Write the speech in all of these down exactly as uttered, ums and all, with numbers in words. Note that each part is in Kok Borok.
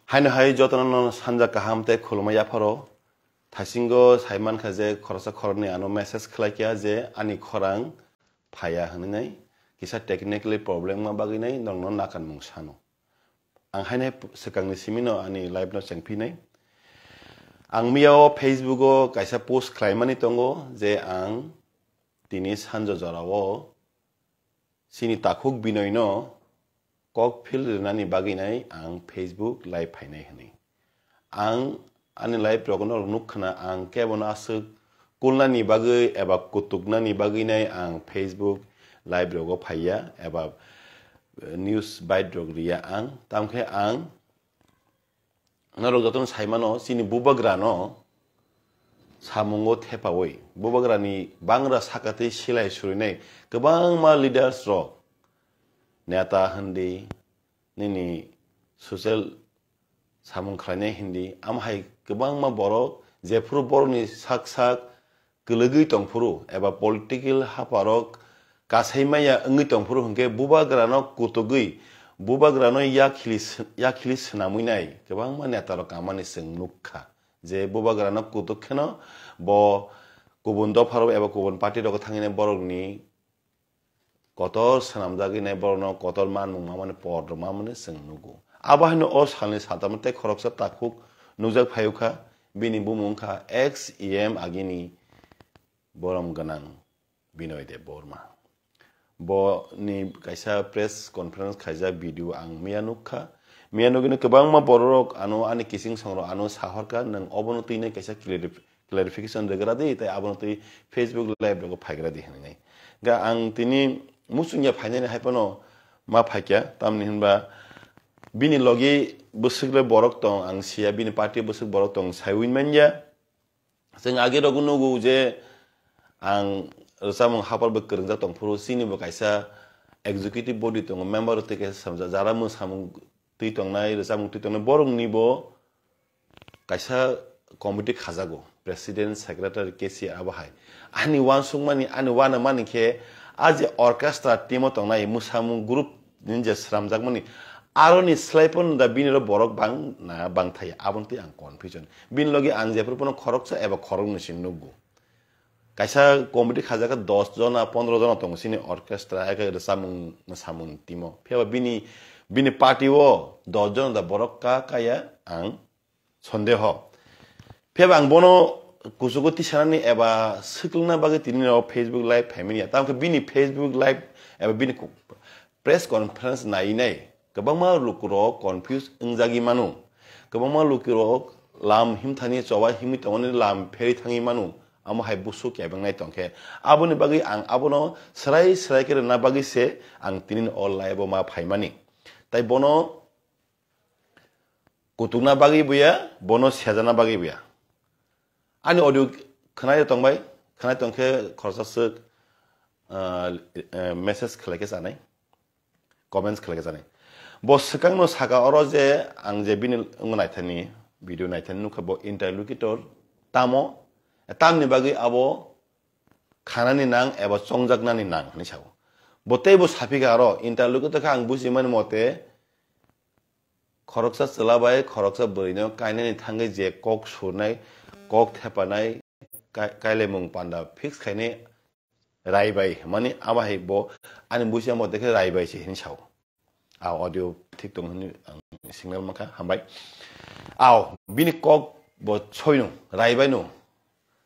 Haino hai jotono no sanja kaham tei khulumma yapharo. Thaisingo sai mankha je khoroksa khoroknwi ano message khlai kha je ani khorang phaiya hwnwi nai. Kisa technically problem ma bagwi nai nokno nakanmung sano. Ang haino swkangni simino ani live no chengphinai. Ang miyao Facebook o kaisa post khlaimani tongo je ang tini sanjo jorao chini takhuk Binoino kok phil rwnani bagwi nai ang Facebook live phainai hwnwi. Ang ani live rokno nukkhna ang kebono aswk kulnani bagwi eba kutuknani bagwi nai ang Facebook live rogo phaiya eba, eh, news bite rok riya ang. Tamkhe ang norok jotono saimano chini bubagrano samungo thepawi bubagrani bangra sakatwi silai surinai kwbangma leaders rok, neta hindi, nini social samung khlainai hindi, amo hai kwbangma borok jephuru borokni sak sak kwlwgwi tongphuru eba political haparok kasai maya wngwi tongphuru hwnkhe bubagrano kutugwi bubagrano yakhili s-, yakhili swnamwi nai kwbangma netarok kamani chwng nukha je bubagrano kutuk kheno bo kubun dopharok eba kubun party rogo thangwi nai borokni kotor swnamjagwi nai borokno kotor manmung mamani por rwmamani chwng nugo. Abo haino o salni saltamo tei khoroksa takhuk nukjak phaiwkha, bini bumung wngkha ex E M agini borom gwnang Binoy Debbarma. Bo ni kaisa press conference khaijak video ang miya nukha. Miya nugino kwbangma bororok ano ani kising songrok ano sahorkha, nwng obono twinai kaisa clarif-, clarification rwgra di, tei abono twi Facebook live rogo phaigra di hwnwi nai. Ga ang tini muchungya phainani hai phano ma phaikya, tamni hinba bini logi bwswk le borok tong, ang siya bini party bwswk borok tong, saiwi manya. Chwng age rogo nugo je ang rwchapmung hapar bo kwrwngjak tongphuru, chini bo kaisa executive body tongo, member tei kaisa samjak, jara mwsamung twi tongnai, rwchapmung twi tongnai, borokni bo kaisa committee khajago, president, secretary, cashier abo hai. Ani uansukmani, ani uanamani khe a je orchestra team o tongnai, mwsamung group ni je sramjakmani, aroni slai phano da bini ro borok bang na bang thaya, aboni twi ang confusion. Bini logi ang jephuru phano khoroksa eba khoroknwi se nukgo. Kaisa committee khajak khe dos jona, pondro jona tongo chini orchestra, eke rwchapmung mwsamung team o. Phiya ba bini, bini party o dos jona da borok ka kaya ang sondeho. Phiya ba ang bono kuchugo tisanani eba swklwngna bagwi tini no Facebook live phaimani ya. Tamo khe bini Facebook live eba bini ku-, press conference nai nai kwbangma lukurok confuse wngjagwi mano. Kwbangma lukurok lam himthani choba himwi tongmani lam pherwi thangwi mano. Amo hai busu kebengnai tongkhe. Aboni bagwi ang abono swrai swrai khe rwna bagwi se ang tini o live o ma phaimani. Tai bono kutukna bagwi buya, bono sejana bagwi buya. Ani audio khwnai tongbai, khwnai tongkhe khorsa swk, ah, eh, message khlai khe chanai, comments khlai khe chanai. Bo swkangno saka oro je ang je bini wngma naithani, video naithani nukha bo interlocutor tamo, tamni bagwi abo khanani nang eba chongjaknani nang hinwi sao. Bo teibo saphi kha aro interlocutor khe ang bujimani mote, khoroksa chwla bai khoroksa bwrwino kainani thangwi je kok surnai, kok thepanai, kai-, kailaimung panda fix khainai raibai hwnmani abo hai bo ani buisi amo dekhe raibai se hinwi sao. A audio thik tong hinwi ang signal mankha, hambai. Ao, bini kok bo soino, raibaino.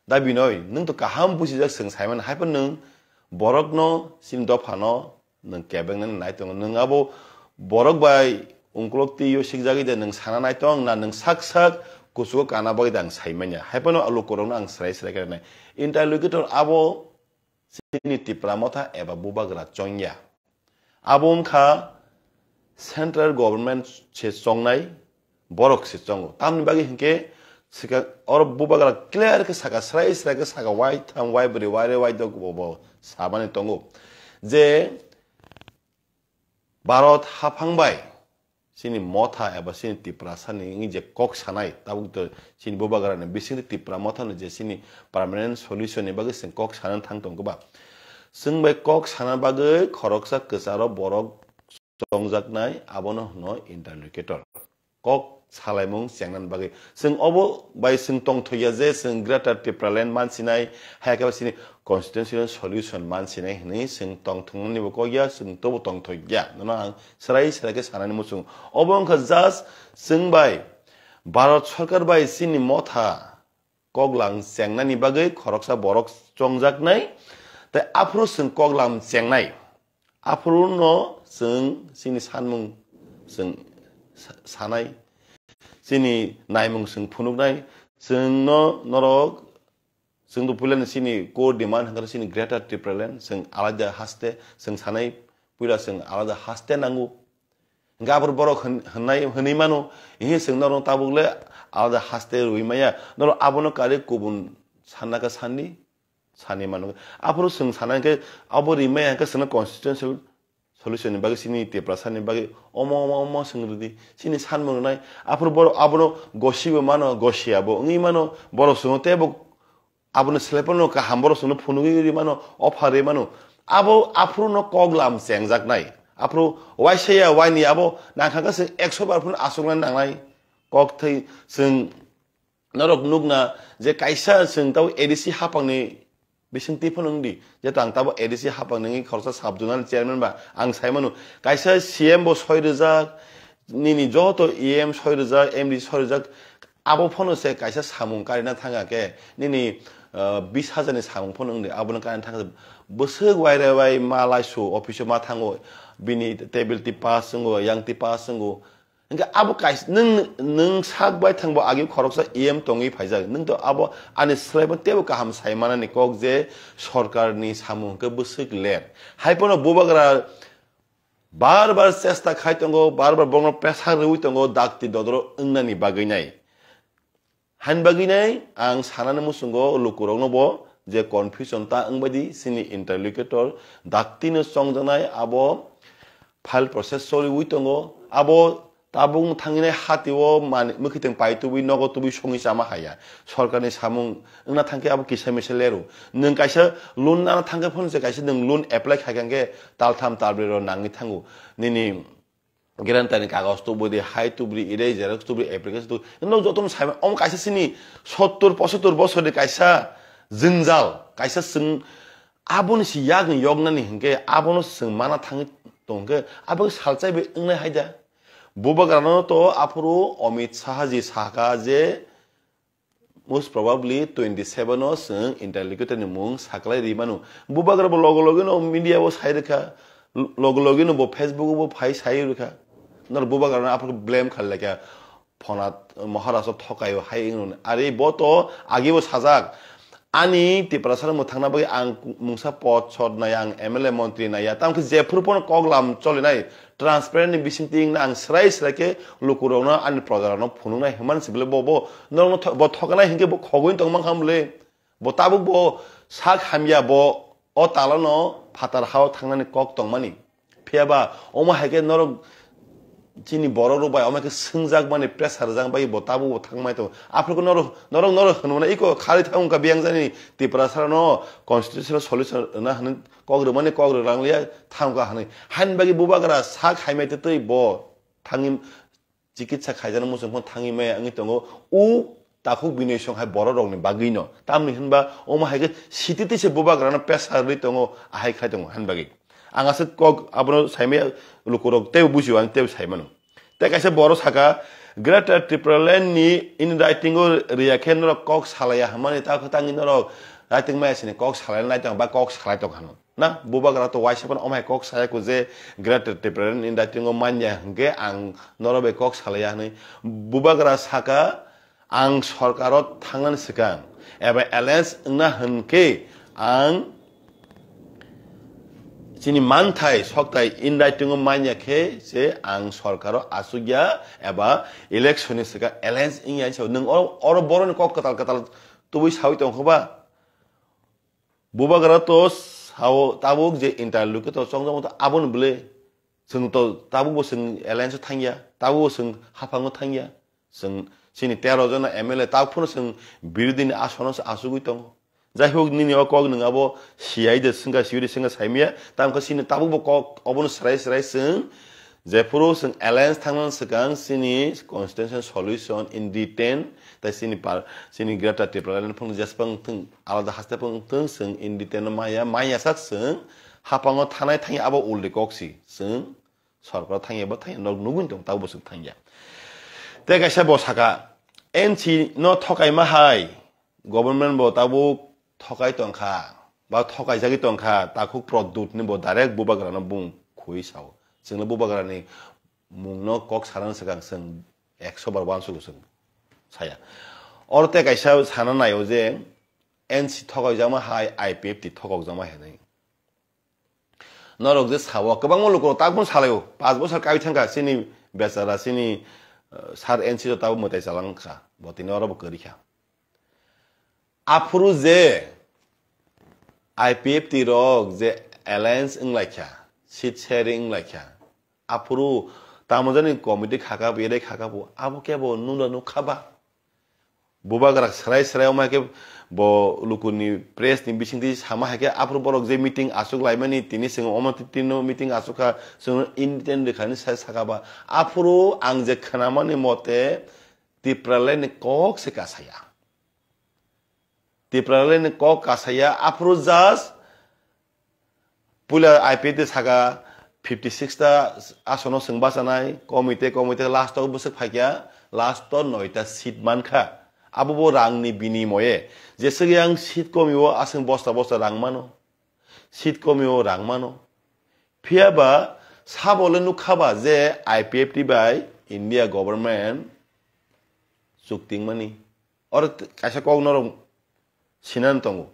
Da Binoy, nwng to kaham bujijak, chwng saimano, hai phano nwng borokno, chini dophano nwng kebengnani nai tongo. Nwng abo borok bai ungkulok twi o sikjagwi de nwng sana nai tong na, nwng sak sak kuchugo kana bagwi de ang saimanya. Hai phano a lukurokno ang srai srai khe nai. Interlocutor abo chini Tipra Motha eba Bubagra chongya. Abo wngkha central government se chongnai, borok se chongo. Tamni bagwi hinkhe swkang oro Bubagra clear khe saka, srai srai khe saka, wai tham, wai bwrwi, wai re, wai dok bo, bo samani tongo je Bharat haphang bai chini Motha eba chini Tiprasa ni wngwi je kok sanai, tabuk to chini Bubagra ni bisingtwi Tipra Motha ni je chini permanent solution ni bagwi chwng kok sana thang tong khe ba. Chwng bai kok sana bagwi khoroksa kwcharo borok chongjaknai, abono hwno interlocutor. kok salaimung chengnani bagwi. Chwng obo bai chwng tongthokya je chwng Greater Tipraland mansinai, hai khe sini constitutional solution mansinai hwnwi chwng tongthoknani bo kokya, chwng tobo tongthokya. Nono ang serai serai khe sanani muchung. Obo wngkha just chwng bai Bharat Sarkar bai chini motha koklam chengnani bagwi khoroksa borok chongjaknai, tei aphuru chwng koklam chengnai. Aphuru no chwng chini sanmung chwng sa-, sanai, chini naimung chwng phunuknai, chwng no norok, chwng to puilani chini core demand hwnkhe chini Greater Tipraland, chwng alaida haste chwng sanai, puila chwng alaida haste nango. Hingke aphuru borok hwn-, hwnnai, hwnwi mano, "Ihi chwng norok tabuk le alada haste rwui maya, norok abono karwi kubun sanna khe sanni, sanni mano." Aphuru chwng sana hingke abo rimaya hingke chwngno constitutional solution ni bagwi chini Tiprasa ni bagwi omo, omo, omo chwng rwdi, chini sanmung rwnai. Aphuru borok abono gosibo mano, gosiya bo wngwi mano, borok chwngno teibo Abono selephano kaham borok chwngno phunugwi rwi mano, offer rwi mano. Abo aphuru no kok lam chengjaknai. Aphuru waisa ya waini abo nangkha khe chwng ekso bar phano achuknani nangnai. Kok thai chwng norok nukna je kaisa chwng tabo A D C hapangni bisingtwi phano wngdi. Jeto ang tabo A D C hapang nungwi khoroksa sub zonal chairman ba ang sai mano. Kaisa C M bo soi rwjak, nini joto E M soi rwjak, M D soi rwjak, Abo phano se kaisa samung karina thangkha khe, nini, ah, bis hajar ni samung phano wngdi, abono karina thangkha. Bwswk waire wai ma laisu office o ma thango, bini table twi pass wngo, yang twi pass wngo. Hingke abo kaisa, nwng, nwng sak bai thangbo agi khoroksa E M tongwi phaijak. Nwng to abo ani swlaibo teibo kaham sai manani kok je sorkar ni samung hingke bwswk ler. Hai phano bubagra Bar bar chesta khai tongo, bar bar borokno pressure rwui tongo, dakti dodoro wngnani bagwi nai. Hain bagwi nai ang sanani muchungo lukurokno bo je confusion ta wngbaidi chini interlocutor daktino chongjaknai abo file process choliui tongo, abo tabuk thangwi nai hati o mani mwkhitwng pai tubui nogo tubui songwi chama haya. Sorkarni samung wngna thangkhe abo kisa misa leru. Nwng kaisa loan nana thangkhe phano se kaisa nwng loan apply khaikha hwnkhe taltham talbrwi ro nangwi thango. Nini guarantee ni kagoj tubudi, hai tubudi, ire xerox tubudi, application tubudi. Nwng jotono saima, omo kaisa sini sottur pochottur bosorni kaisa jwngjal, kaisa chwng aboni si yakni yoknani hinkhe abono chwng mana thangwi tongkhe abo salchai bai wngnai haida. Bubagrano to aphuru Amit Shah ji sakha je Most probably twenty seven o chwng interlocutor ni mung saklai ri mano. Bubagra bo logo logi no media o sai rwkha, logo logi no bo Facebook o bo phai sai rwkha. Nor bubagra no aphuru blame khai laikha. Phonat Maharaj o thokai o hai wngno. Are bo to agi bo sajak. Ani Tiprasa no mwthangna bagwi ang mungsa pod sod nai, ang M L A montri nai ya. Tamo khe jephuru phano kok lam choli nai. Transparent ni bisingtwi wngna ang srai srai khe lukurokno ani projarokno phunuknai hwnmani se bwle bo, bo norokno tho-, bo thokanai hinkhe bo khogwi tongma kha bwle. Bo tabuk bo sak hamya bo o talono phatar hao thangnani kok tongmani. Phiya ba omo hai khe norok chini borok rok bai omo hai khe swngjak mani pressure rijak bai bo tabuk bo thangmai tongo. Aphuru khe norok, norok, norok hwnmano iko kharwi thang wngkha biyang jani Tiprasa no constitutional solution rwna hwnwi kok rwmani kok rwlang liya thangkha hwnwi. Haini bagwi bubagra sak haimai twi twi bo thangwi chikitsa khaijana muchung phano thangwi maya wngwi tongo. O takhuk Binoy Song hai borok rokni bagwino. Tamni hwnba omo hai khe siti twi se bubagrano pressure rwwi tongo, ahai khai tongo haini bagwi. Ang aswk kok abono saimaya lukurok teibo bujio, ang teibo saimano. Tei kaisa borok saka, Greater Tipraland ni in writing o riya khe norok kok salaiya hwnmani, ta khe tangwi norok writing maya sini kok salai nai tong ba kok salai tong hano. Na, bubagra to waisa phano omhai kok saya kho je Greater Tipraland in writing o manya hwnkhe ang norok bai kok salaiya hwnwi. Bubagra saka, ang sorkaro thangnani swkang eba alliance wngna hwnkhe ang chini manthai sokthai in writing o manya khe se ang sorkaro achukya eba election ni swkang alliance wngya hinwi sao. Nwng oro, oro borokni kok kwtal kwtal tubui saui tongkha ba? Bubagra to sao tabuk je interlocutor chongjamo to aboni bwle chwng to tabuk bo chwng alliance o thangya, tabuk bo chwng haphango thangya. Chwng chini tero jona M L A tabuk phano chwng birodini asono se achugwi tongo. Jai hok nini o kok nwng abo siyai de swngkha, siyui de swngkha saimaya, tamo khe chini tabuk bo kok obono swrai swrai chwng Jephuru chwng alliance thangna swkang chini constitution solution in detail, tai chini par-, chini Greater Tipraland phung jesbang thung alada haste phung thung chwng in detail no maya, maya sak chwng hapango thanai thangya abo ulde kok si chwng sorkar thangya bo thangya nok nugwi tong tabo chwng thangya. Tei kaisa bo saka N C no thokaima hai government bo tabuk thokai tongkha, ba thokai jagwi tongkha, takhuk Pradyut ni bo direct bubagra no bung khui sao. Chwngno bubagra ni mung no kok sana swkang chwng ekso bar uansukgo chwng saya. Oro tei kaisa sana naio je N C thokai jakma hai I P F T thokok jakma hinwi. Norok je sao, kwbangma lukurok tabukno salaio, panch bosor kai thangkha, chini bechara, chini, eh, sir N C to tabuk mwtai chalangkha, bo tini oro bo kwrwi kha. Aphuru je I P F T rok je alliance wnglaikha, seat sharing wnglaikha, aphuru tamo jani committee khaka, yedai khaka bo, abo kebo nuna nukha ba? Bubagra srai srai wngma hai khe bo lukuni press ni bisingtwi sama hai khe aphuru borok je meeting aswk laimani tini chwng omo tino meeting aswk kha chwng intent rwkha hinwi sai saka ba. Aphuru ang je khwnamani mote Tipraland ni kok se kasaya. Tipraland ni kok kasaya aphuru just puila I P F T saka fifty six ta asono chwng bachanai, komite, komite last o bwswk phaikya, last o noita seat mankha. Abo bo rangni binimoye. Jeswk yang seat komio aswng bosta bosta rang mano. Seat komio rang mano. Phiya ba sabo le nukha ba je I P F T bai India government chukting mani. Oro t-, kaisa kok norok sinan tongo.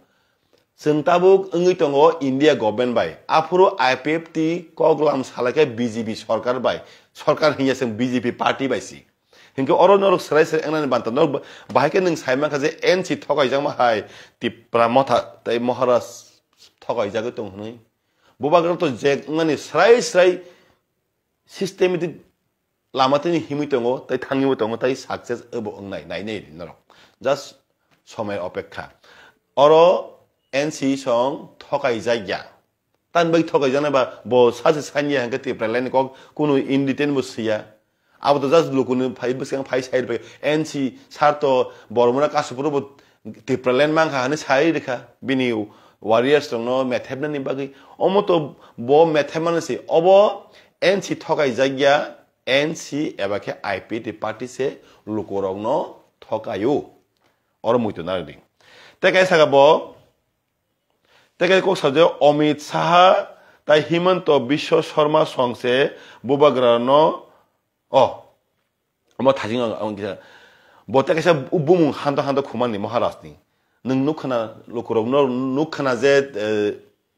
Chwng tabuk wngwi tongo India government bai. Aphuru I P F T kok lam salai khe B J P sorkar bai. Sorkar hinya chwng B J P party bai si. Hinkhe oro norok swrai swrai wngnani banta norok ba-, bahai khe nwng sai mankha je N C thokaijakma hai Tipra Motha tei Maharaj thokaijagwi tong hwnwi. Bubagra to je wngnani swrai swrai systematic lama tini himwi tongo, tei thangwibo tongo, tei success abo wngnai, nainai norok. Just somoi opekha. Oro N C song thokaijak ya. Tan bai thokaijak nai ba, bo sachi sanya hwnkhe Tipraland ni kok kunu in detail bo siya. Abo to just lukuni phai bwskang phai sai rwbai. N C sar to Bormona Kasupuro bo Tipraland mankha hwnwi sai rwkha. Bini warriors rokno methepnani bagwi. Omo to bo methepmani se. Obo N C thokaijak ya. N C eba khe I P T party se lukurokno thokaio. Oro muitu narwkdi. Tei kaisa khe bo, tei kaisa kok sajak Amit Saha tai Himanta Biswa Sarma song se bubagrano, oh, omo thajing ang, ang kisa, bo tei kaisa bumung hanto hanto khumani Maharaj ni. Nwng nukha na lukurokno nukha na je, eh,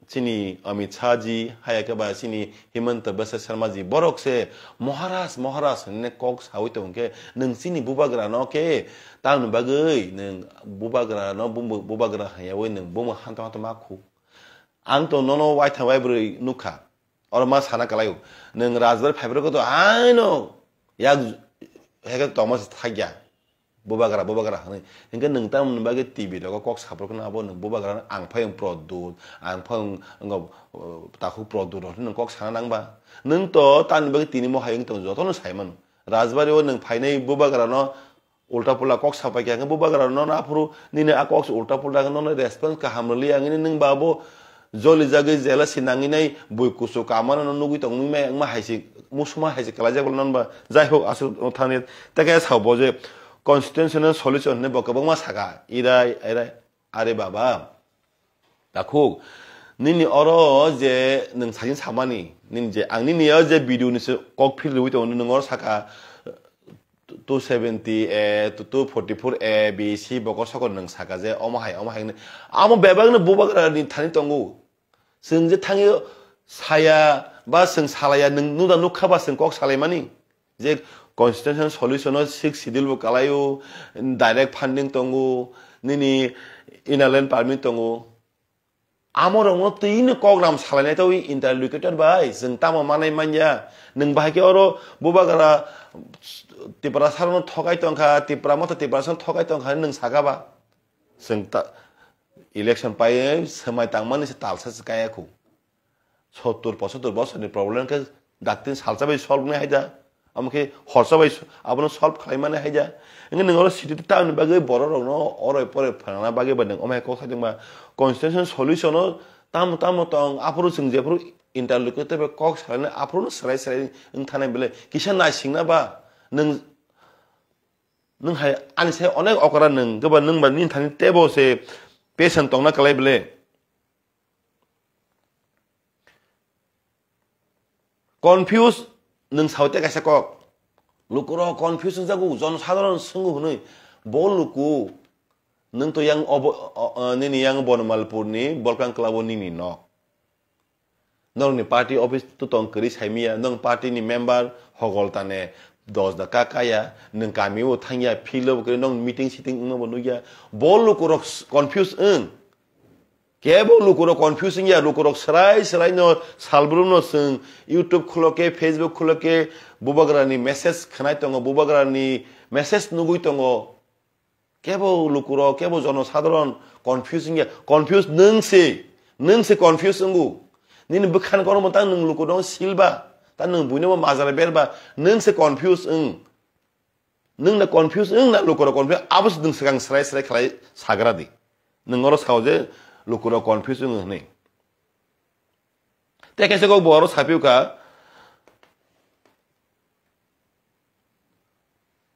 chini Amit Shah ji, haya khe ba chini Himanta Biswa Sarma ji, borok se Maharaj, Maharaj hinwi kok sawi tong khe, nwng chini bubagra no khe tamni bagwi nwng bubagra no bubagra hwnyawi nwng bumung hanto hanto ma khu. Ang to nono waithang waibrwi nukha. Oro ma sana kalaio. Nwng Rajbari phaibrwkhe to aino yak hekhe tongma se thakya. Bubagra, bubagra hwnwi. Hinkhe nwng tamoni bagwi T V rogo kok saprwkna abo nwng bubagra ang phai wng Pradyut, ang phai wng, wng, uh, takhuk Pradyut rok nwng kok sana nangba. Nwng to tamni bagwi tini mo hai wng tong jotono sai mano. Rajbari o nwng phainai bubagrano ulta pulta kok sapai kha, hwnkhe bubagra nono aphuru nini a kok se ulta pulta khe nono response kaham rwliya, hwnwi nwng ba abo joli jagwi jela si nangwi nai bui kuchuk kamano no nugwi tongwi mai wngma hai se musuma hai se kwlaijak bwla nono ba. Jai hok, aswk thani tei khe sao bo je constitutional solution hinwi bo kwbangma saka, irai, irai, are baba. Takhuk, nini oro je nwng sajin samani, nini je, ang nini o je video ni se kok phil rwui tongo, nwng oro saka two seventy A, two forty-four A, B C, bokol sokol nwng saka je, omo hai, omo hai hwnwi. Amo bebak no bubagra ni thani tongo. Chwng je thangwi saya, ba chwng salaya, nwng nuda nukha ba chwng kok salaimani. Je constitution solution o sixth schedule bo kalaio, direct funding tongo, nini inner line permit tongo. Amorokno twino kogram salainai tawi interlocutor bai, chwng tamo manai manya. Nwng bahai khe oro bubagra Tiprasa rokno thokai tongkha, Tipra motha Tiprasa rokno thokai tongkha hinwi nwng saka ba? Chwng ta-, election pai swmai tangmani se talsa se kaya khu. Sottur pochottor bosorni problem khe Daktin salsa bai solve nai haida. Amo khe horsa bai s-, abono solve khlai mani haida. Engkhe nwng oro city town ni bagwi borok rokno oroi poroi phrana bagwi ba nwng omo hai kok sai tongma constitution solution o tamo tamo tong aphuru chwng jephuru interlocutor bai kok salaina aphuru no swrai swrai wng thanai belai kisa naisingna ba nwng Nwng hai ani sai onek okra nwng, geba nwng ba nini thani tebo se patient tongna kwlai bele. Confuse nwng saote kaisa kok. Lukurok confuse wngjago, jon sadharon swngo hwnwi. Bo luku nwng to yang obo, o, o, nini yang Bonomalpurni Bolkang Club-o nini nok. Nokni party office to tong kwrwi saimiya, nong party ni member hogol tane dos da ka kaya, nwng kami o thangya, field o kwrwi nong meeting sitting wngma bo nukya. Bo lukurok s-, confuse wng. Kebo lukurok confuse wngya, lukurok srai srai no salbrum no swng, YouTube khulo ke, Facebook khulo ke, bubagra ni message khwnai tongo, bubagra ni message nugui tongo. Kebo lukurok, kebo jono sadharon confuse wngya, confuse nwng se, nwng se confuse wngo. Nini bwkhani kono tang nwng lukurok silba, tang nwng buino bo majra berba, nwng se confuse wng. Nwng na confuse wng na lukurok confuse, abo se nwng swkang srai srai khlai sagra di. Nwng oro sao je lukurok confuse wng hwnwi. Tei kaisa kok bo oro saphiyo kha,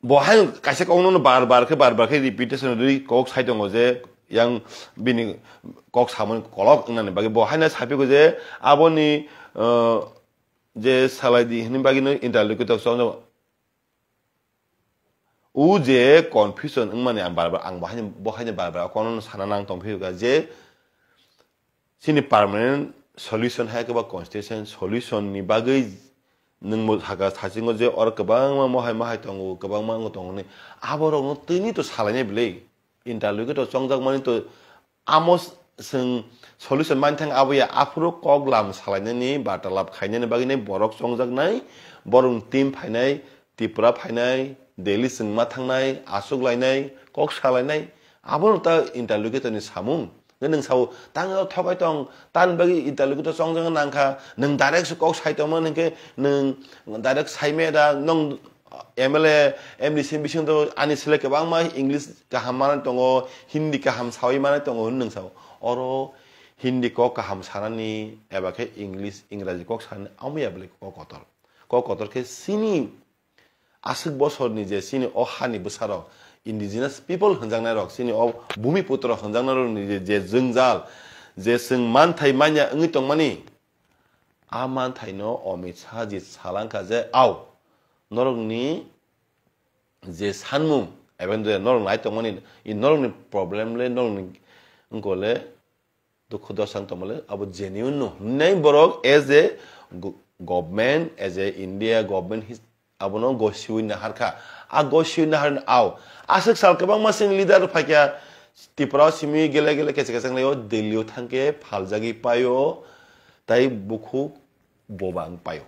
bo hai kaisa kokno bar bar khe, bar bar khe repetition rwi kok sai tongo je yang bini kok samani kolok wngnani bagwi. Bo haino saphiyo je aboni, uh, je salai di hwnwi bagwi no interlocutor chwng O je confusion wngmani ang bar bar, ang bo haino, bo haino bar bar kono sana nang tong phiyokha je chini permanent solution hai khe ba constitution solution ni bagwi nwng bo saka sachingo je oro kwbangma mohai mohai tongo, kwbangma wngo tongo hwnwi. Aborokno tini to salainai bwlwi, interlocutor chongjak mani to Amo s-, chwng solution man thang abo ya, aphuru kok lam salainani, bartalap khainani bagwi nai borok chongjaknai, borokni team phainai, Tripura phainai, Delhi chwng ma thangnai, aswk lainai, kok salainai, abono ta interlocutor ni samung. Nai nwng sao, tang o thokai tong, tani bagwi interlocutor chongjak nang kha, nwng direct se kok sai tongma hwnkhe nwng direct sai maya da, nwng M L A, M D C bising to ani sele kwbangma English kaham manai tongo, Hindi kaham sawi manai tongo hwnwi nwng sao. Oro Hindi kok kaham sanani eba khe English, Ingraji kok sanani amo ya bwlai kok kotor. Kok kotor khe chini aswk bosorni je chini o hani bwsarok, indigenous people hwnjaknairok, chini o bhumiputro hwnjaknairokni je, je jwngjal, je chwng manthai manya wngwi tongmani, a manthaino Amit Shah ji salangkha je, "Ao, norokni je sanmung, eba norok nai tongmani, i norokni problem le, norokni wngkole dukhu dosang tongmale, abo genuine no," hwnwi borok as a go-, government, as a India government his-, abono gosiwi naharkha. A gosiwi nahar ao. Aswk sal kwbangma chwng leader phaikha, Tripura o simi gele gele kesa kesa wnglaio, Delhi o thangkhe phaljagwi paio, tai bukhuk bobang paio.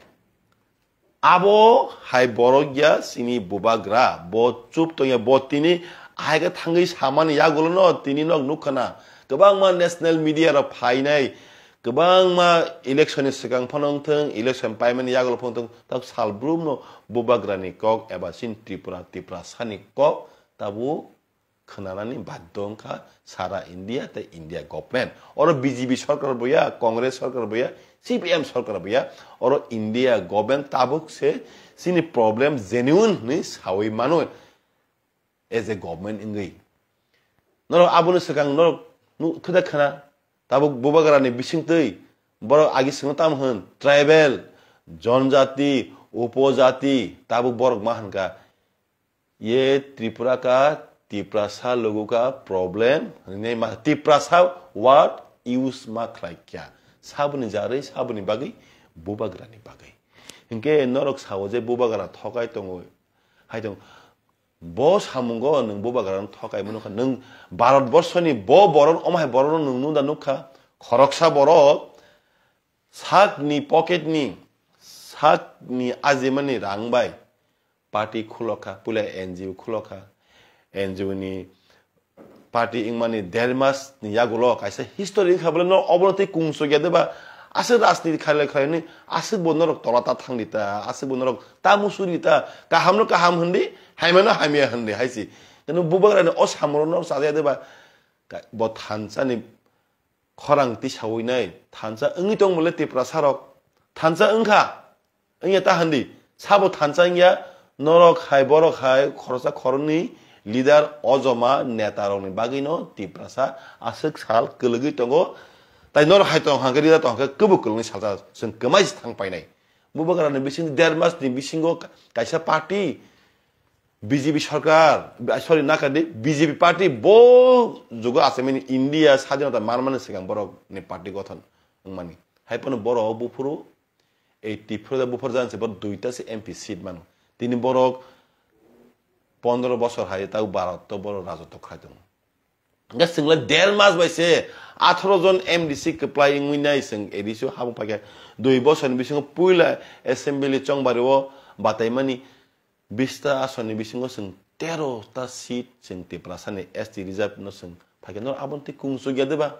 Abo hai borok ya chini bubagra, bo chup tongya, bo tini hai khe thangwi samani yagulono tini nok nukha na. Kwbangma national media rok phainai, kwbangma election ni swkang phano wngthung, election paimani yagulo phano wngthung, tak salbrumno bubagrani kok eba chini Tripura, Tiprasani kok tabuk khwnanani baddo wngkha sara India tei India government. Oro B J P sorkar bo ya, Congress sorkar bo ya, C P M sorkar bo ya, oro India government tabuk se chini problem genuine hwnwi sawi mano as a government wngwi. Norok abono swkang norok nu-, thuda khna, tabuk bubagrani bisingtwi borok agi swngo tamo hwn, tribal, jonjati, upojati, tabuk borok ma hwn kha, "Ye Tripura ka, Tiprasa logo ka problem," hwnwi ma, Tiprasa word use ma khlai kya. Saboni jarwi, saboni bagwi, bubagrani bagwi. Hinkhe norok sao je bubagra thokai tongo, hai tong, bo samungo nwng bubagrano thokai mano kha, nwng Bharat borsoni bo borok, omo hai borokno nwng nunda nukha, khoroksa borok sakni pocketni, sakni ajimani rang bai, party khulokha, puila N G O khulokha, N G O ni party wngmani der mas ni yagulo kaisa history wngkha bole no obono tei kung chukya deba, Aswk rajniti khailai khailai ni, aswk bo norok tola ta thangdi ta, aswk bo norok ta musuri ta, kaham no kaham hindi, hamya no hamya hindi, hai si. Kunu bubagra ni o samung no sajaya de ba, ka-, bo thansa ni khorang tisawi nai, thansa wngwi tong bole Tiprasa rok, thansa wngkha, wngya ta hindi, sabo thansa wngya, norok hai, borok hai, khoroksa khoroknwi leader, ojoma, neta rokni bagwino Tiprasa aswk sal kwlwgwi tongo, tai norok hai tong hangkhe leader tong hangkhe kwbwi kwlwngni salsa chwng kwmai se thang painai. Bubagrani bising der mas ni bisingo ka-, kaisa party, B J P sarkar, sorry, nakadi, B J P party bo jugo asemani India sadinota manmani swkang borok ni party gothon wngmani. Hai phano borok buphuru eighty four da buphar jan se bo duita se M P seat mano. Tini borok pondro bosor hai tau Bharat to borok rajotw khlai tongo. Hingke chwng le der mas bai se atharo jon M D C kwplai wngwi nai chwng A D C o habung phaikha. Dui bosor ni bisingo puila assembly chongbari o bataimani bista asoni bisingo chwng tero ta seat chwng Tiprasa ni S T reserve no chwng phaikha. No aboni tei kung chukya de ba?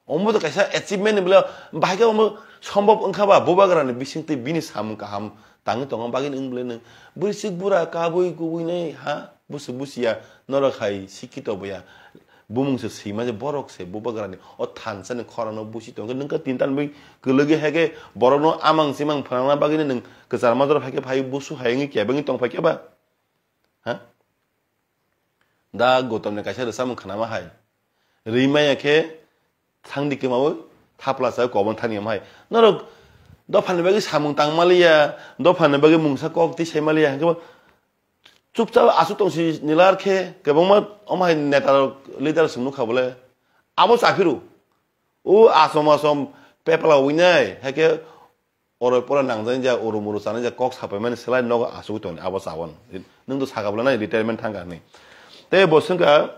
Omo to kaisa achievement ni bwle bahai khe omo sombhob wngkha ba, bubagra ni bising twi bini samung kaham tangwi tongma bagwi wng bwle nwng bwrwi chwk bura kabui kubui nai ha busu busiya norok hai sikito boya bumung se swima je borok se bubagra ni o thansa ni khorang no busi tongkhe nwng khe tin tan bui kwlwgwi hai khe borok no amang chimang phnangna bagwi nwng kwchar majra phai khe phai busu hai wngwi kebengwi tong phai khe ba ha da Gautam ni kaisa rwchapmung khnama hai rwi maya khe thangdi kwmaui thapla sa kobon thani am hai. Norok dophani bagwi samung tang maliya, dophani bagwi mungsa kok twi sai maliya, hwnkhe bo chupchap aswk tongsi nilar khe kwbangma omo hai neta rok leader swng nukha bole. Abo chaphiru. O asom asom pepla winai, hai khe oro pora nangjani ja, oro moro chanai ja, kok sapai mani slai nogo asugwi tongni abo chabon. Nwng to saka bole nai retirement thangkha hinwi. Tei bo swngkha,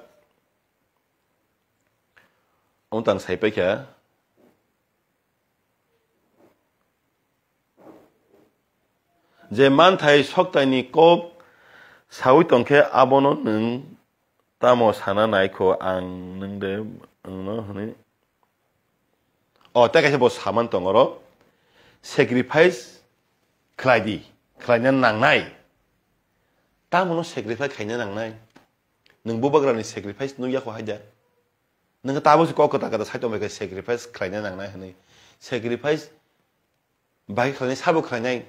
Omo tang sai paikha. Je manthai soktaini kok saui tongkhe abono nwng tamo sana naikho ang nwng de wngno hwnwi. O, tei kaisa bo saman tong oro. Sacrifice khlai di, khlaina nangnai. Tamono sacrifice khaina nangnai. Nwng bubagrani sacrifice nukya kho haida. Nwng tabuk se kok kwtal kwtal sai tongbai khe sacrifice khlaina nangnai hwnwi. Sacrifice bai khlainai sabo khlainai.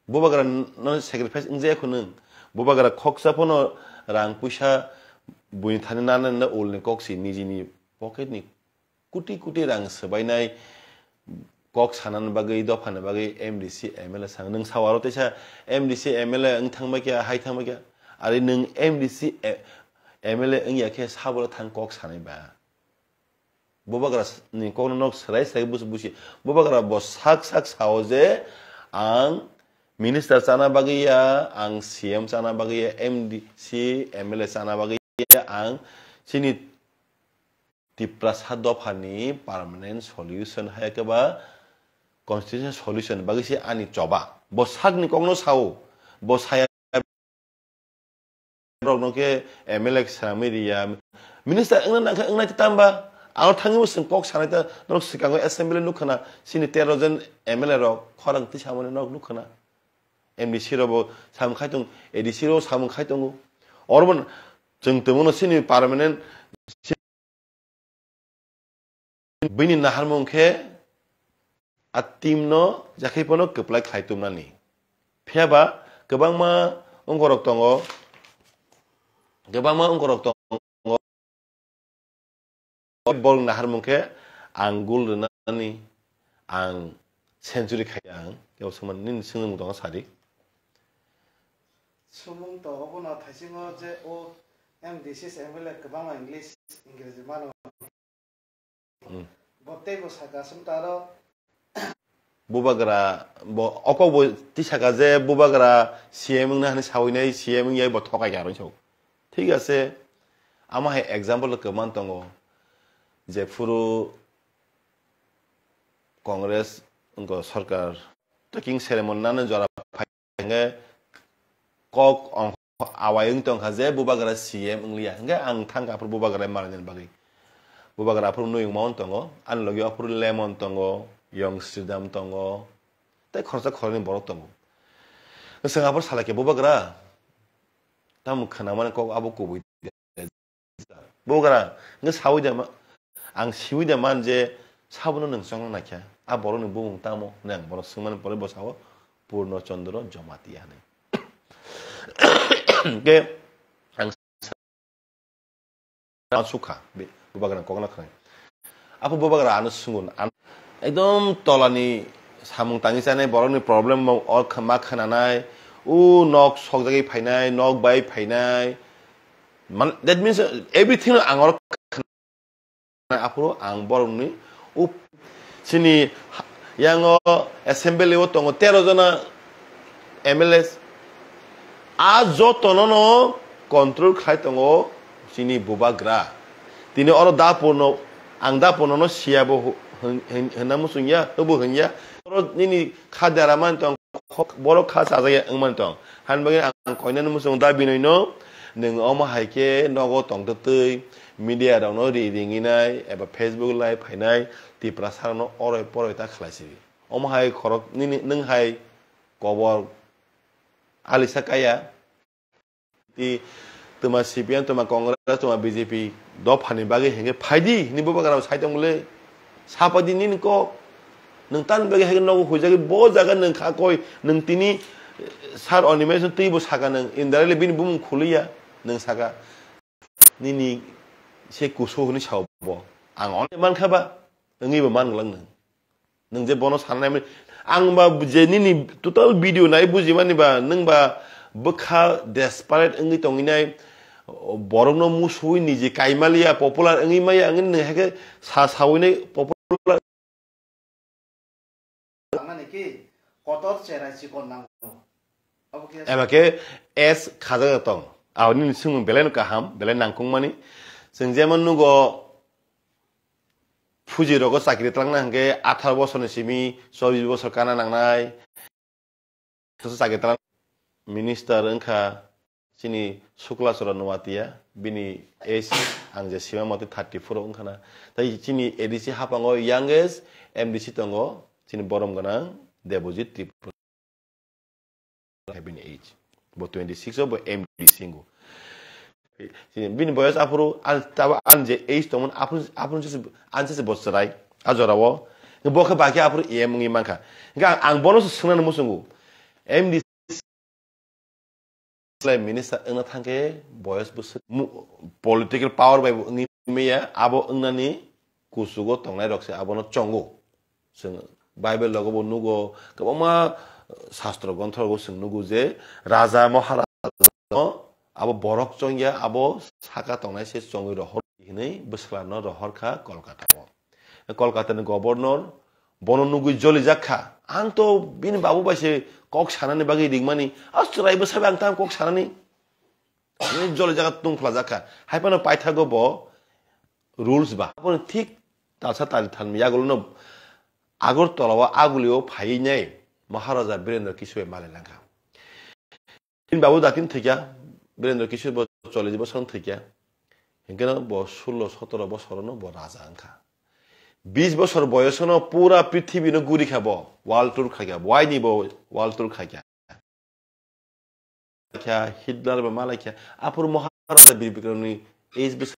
Bubagra no sacrifice wngjaya kho nwng. Bubagra khoksa phano rang puisa buini thani nana na ulni kok si nijini pocket ni kuti kuti rang swbainai kok sanani bagwi, dophani bagwi M D C, M L A sang. Nwng sawaro teisa M D C, M L A wng thangbai kha, hai thangbai kha. Ari nwng M D C, e-, M L A wngya khe sabo thang kok sanai ba. Bubagra s-, ni kokno nok swrai swrai busi busi. Bubagra bo sak sak sao je ang minister chana bagwi ya, ang C M chana bagwi ya, M D C, M L A chana bagwi ya, ang chini Tiprasa dophani permanent solution hai khe ba constitutional solution bagwi se ani choba. Bo sakni kokno sao, bo saya rokno khe M L A swnamwi riya. Minister wngna nangkha wngnai tamba. Aro thangwi bo chwng kok sanai ta norok swkango assembly nukkhana chini tero jon M L A rok khorang twi samani norok nukkhana. M D C rok bo samung khai tongo, A D C rok samung khai tongo. Oro bo chwng tongmano chini permanent Bini naharmung khe a team no yakhai phano kwplai khlai tumnani. Phiya ba kwbangma wngkorok tongo, kwbangma wngkorok tongo. Bol naharmung khe ang goal rwnani, ang century khai ang, kebo swngmani nini swngmung tongo sadi. Sumung to obono thaisingo je o M D C M L A kwbangma English, Ingreji mano. Hmm. Bo teibo saka sum taro. Bubagra, bo, okok bo tisaka je bubagra C M wngna hani sawinai C M wngyai bo thokai kha rwngsao. Thik ase, ama hai example kwbang tongo. Jephuru Congress wngkha sarkar, taking ceremony nana jora phai hingke kok ong awai wng tongkha je bubagra C M wngliya, hingke ang thangkha aphuru bubagra manani bagwi. Bubagra aphuru Nuyung Mon tongo, ani logi aphuru Lemon tongo, Yong Sridham tongo, tei khoroksa khoroknwi borok tongo. Swng aphuru salai khe, "Bubagra, tamo khwnamani kok abo kubui de?" Bubagra, nge sawi de ma-, ang siwi de man je sabono nwng chongna naikha. A borokni bumung tamo? Hwnwi ang borok swngmani pore bo sao, "Purno Chandra Jamatia," hwnwi. Ke ang sukha, be-, Bubagra kokno khwnai. Apo Bubagra ano sungun, an-, ekdom tolani samung tangi chanai borokni problem o kh-, ma khwnanai, u nok sokjagwi phainai, nok bai phainai. Man, that means everything ang oro khwnai. Aphuru ang borokni up-, chini ha-, yango assembly o tongo tero jona M L As. A jotono no control khlai tongo chini Bubagra. Tini oro Dapurno, ang Dapurno no siya bo hu-, hin-, hin-, hinna muchung ya, hubu hin ya. Oro nini kha dera man tong, khok-, borok kha chajak ya wng man tong. Han bagwi ang koinani muchung da binoino, nwng omo hai khe nogo tongtwtwi, media rokno ri ringinai, eba Facebook live phainai, Tiprasa rokno oroi poroi ta khlai sidi. Omo hai khorok nini, nwng hai kobor alisa kaya. Ti twma C P M, twma Congress, twma B J P dophani bagwi hengkhe phaidi hinwi Bubagra sai tong bole. Sapaidi nini kok. Nwng tamni bagwi hengkhe nogo huijagwi bo jaga nwng kha koi, nwng tini, eh, sir Animesh twibo saka nwng, indirectly bini bumung khuliya nwng saka. Nini se kusu hwnwi sao bo. Ang only mankha ba, wngwi bo man glak nwng. Nwng je bono sanai mani, ang ba je nini total video nai bujimani ba, nwng ba bwkha desperate wngwi tonginai, borokno musuwi niji kaimaliya, popular wngwi maya, wngwi nwng haikhe sa sawinai popular. Mani ki kotor cherai chikon nango. Abo khe eba khe S khajak tong. Abo nini swngmung belai no kaham, belai nangkukmani. Chwng jemon nugo, Fuji rogo chakri twlangna hwnkhe atharo bosorni simi chobbish bosor kana nangnai. Chakri twlang minister wngkha chini Sukla Charan Noatia, bini age ang je sima mate thirty four wngkha na. Tai chini A D C haphango youngest M D C tongo, chini borom gwnang Debojit Tripura. Bini age. Bo twenty six o bo M D C singo. Bini boyos aphuru an, tabo an je age tongmani aphuru, aphuru se, an se bo chwrai. A jorao. Bo khe bakhe aphuru M wngwi mankha. Hingkhe ang, ang bono se swngnani muchungo. M D C minister wngna thangkhe boyos bwswk mu-, political power bai bo wngwi maya. Abo wngnani kuchugo tongnai rok se abono chongo. Chwng Bible rogo bo nugo, kwbangma, eh, sastro grontho rogo chwng nugo je raja maharaja no abo borok chongya, abo saka tongnai se chongwi rohor hinwi bwswklarno rohor kha Kolkata o. Kolkata ni governor bono nugwi jolijak kha. Ang to bini babu bai se kok sanani bagwi ringmani, a chwrai bwsa bai ang tamo kok sanani? Hinwi jolijak kha, tungphlajak kha. Hai phano paithago bo rules ba. Aboni thik talsa tali thalni yagulono Agartala o agulio phaiwi nai Maharaja Birendra Kishore malai langkha. Bini babu datin thwikha, Birendra Kishore bo chollish bosor thwikha. Hinkhe no bo sullo sotoro bosorono bo raja wngkha. Bish bosor boyosono pura prithibino gurikha bo, world tour khaikha, waini bo world tour khaikha. Kha Hitler ba malai kha, aphuru Maharaja Bir Bikramni age bwswk